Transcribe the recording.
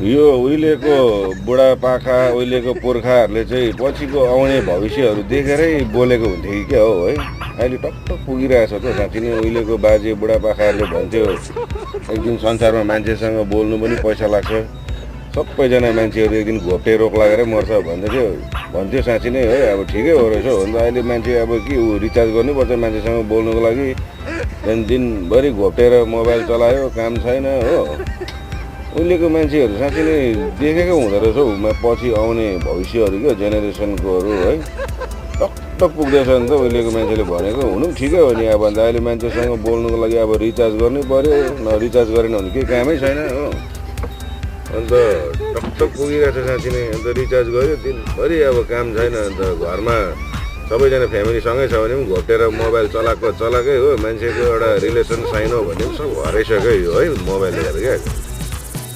यो उहिलेको बुढापाका उहिलेको पुर्खाहरूले चाहिँ पछिको आउने भविष्यहरू देखेरै बोलेको हुन्थ्यो कि क्या हो है। अहिले टक्क पुगिरहेछ त साँच्ची नै। उहिलेको बाजे बुढापाकाहरूले भन्थ्यो एक दिन संसारमा मान्छेसँग बोल्नु पनि पैसा लाग्छ, सबैजना मान्छेहरू एक दिन घोप्टे रोग लागेर मर्छ भन्थ्यो साँच्ची नै है। अब ठिकै हो रहेछ हो। अन्त अहिले मान्छे अब के रिचार्ज गर्नुपर्छ मान्छेसँग बोल्नुको लागि। त्यहाँदेखि दिनभरि घोप्टेर मोबाइल चलायो, काम छैन हो। उहिलेको मान्छेहरू साँच्ची नै देखेको हुँदो रहेछ हौ। पछि आउने भविष्यहरू क्या जेनेरेसनकोहरू है टक्क पुग्दैछ नि त उहिलेको मान्छेले भनेको। हुनु पनि ठिकै हो नि। अब अन्त अहिले मान्छेसँग बोल्नुको लागि अब रिचार्ज गर्नै पर्यो, न रिचार्ज गरेन भने केही कामै छैन हो। अन्त टक्क पुगिरहेछ साँच्ची नै। अन्त रिचार्ज गऱ्यो दिनभरि अब काम छैन। अन्त घरमा सबैजना फ्यामिलीसँगै छ भने पनि घोप्टेर मोबाइल चलाएकै हो। मान्छेको एउटा रिलेसन साइन हो भने पनि सब हराइसक्यो यो है मोबाइलले गर्दा क्या।